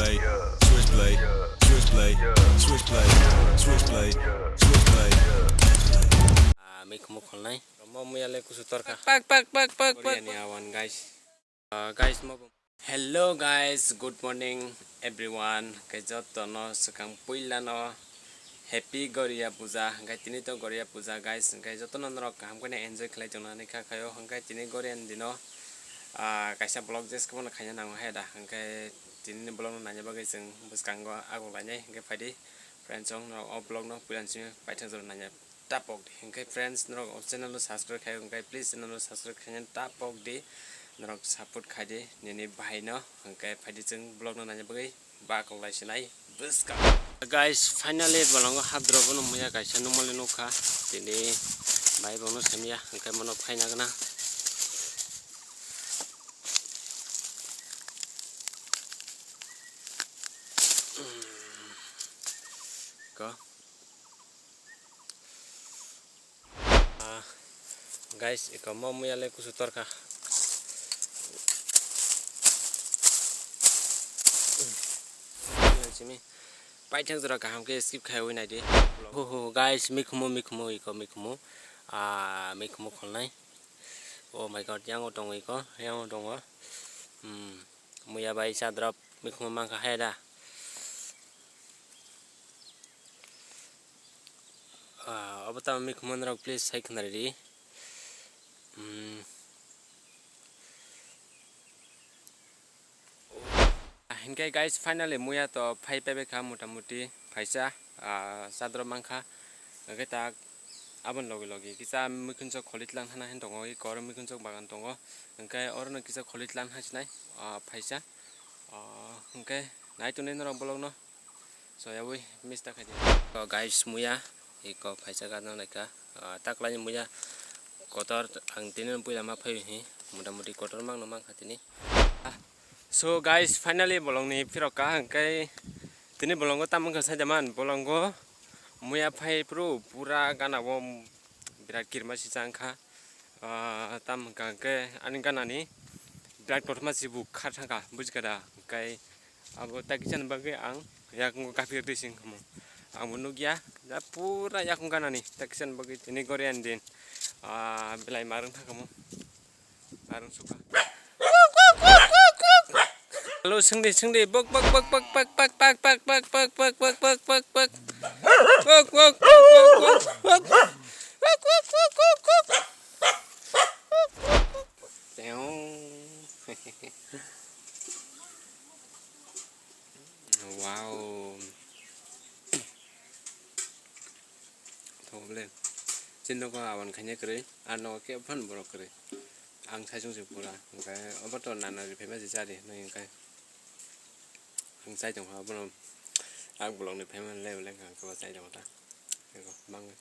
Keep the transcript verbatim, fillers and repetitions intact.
Switchblade, switchblade, switchblade, switchblade, switchblade. Ah, mikhumu kholnai. Romo muyale kusu torka. Pak, pak, pak, pak, pak, Koreani awan, guys. Ah, guys, mo. Hello, guys. Good morning, everyone. Ke jotono swkang puilano Happy Goria Puja. Hwnkhe tini to Goria Puja, guys. Hwnkhe jotono norok kaham khe enjoy khlai tongna nini kha khayo. Hwnkhe tini Goriani dino, ah, kaisa vlog jes khe bono khaina nango he da. Hwnkhe tini ni vlog no naina bagwi chwng bwskango aguk lainai. Hwnkhe phaidi friends, chwng norok o vlog no puila simi paithak jora naina tapok di. Hwnkhe friends, norok o channel no subscribe khai hwnkhe please channel no subscribe khaina tapok di. Norok support khai di nini bhai no. Hwnkhe phaidi chwng vlog no naina bagwi. Baklai sinai bwskang. Guys, finally bolongo hadro bono muya kaisa nukmani nukha. Tini bai bono samya, hwnkhe bono phaina gana. Ko. Ah, guys, iko mo muya le kusu torka. Simi paithak jora kaham khe skip khai wi naidi. Ho, ho, guys, mikhumu, mikhumu, iko mikhumu. Ah, mikhumu kholnai. Oh my God, yango tongo iko, yango tongo. Hmm, muya bai cha drop mikhumu mankha hai da. Ah, obo tamo mikhumu rok please sai khna ridi. Hmm. Hinkhe guys, finally muya to phai paibai kha, mota moti phaisa, ah, cha drop mankha. Hwnkhe tak aboni logi logi kisa mikhunsok kholi tlang hana hin tongo, iko oro mikhunsok bagan tongo. Hwnkhe orono kisa kholi tlang hasinai, ah, phaisa. Ah, hwnkhe nai tonwi norok vlog no. So, yawi miss ta khaidi. To guys, muya iko phaisa gadna naikha. Ah, taklaini muya kotor ang tini puila ma phai hi. Mota moti kotor mangno mankha tini. Ah, so guys, finally bolongni phirok ka hwnkhe tini bolongo tamo wngkha sai jaman. Bolongo muya phai phuru pura gana o birat kirima si chang kha. Ah, tam hwnkha hwnkhe ani ganani black dot ma si bo khar thangkha, bujikha da? Hwnkhe abo ta kisa ni bagwi ang yakung kapir twi sing khamu. Ang bo nukya, da pura yakung ganani ta kisa ni bagwi tini Goriani din, ah, belai marwng thangkhamu. Marwng sukha. Hello, singdi, singdi, bok, bok, bok. Teong. Wow. Thok le. Chin nogo awan khaina kwrwi, ar nogo khe phan borok kwrwi. Ang sai chwng se pura, hwnkhe obo to nana ri phaima se chari, nai hwnkhe ang chai tongkha, abono ang bolongni phaima level wngkha, ang khe bo chai tongkha ta. Ego, bangwi.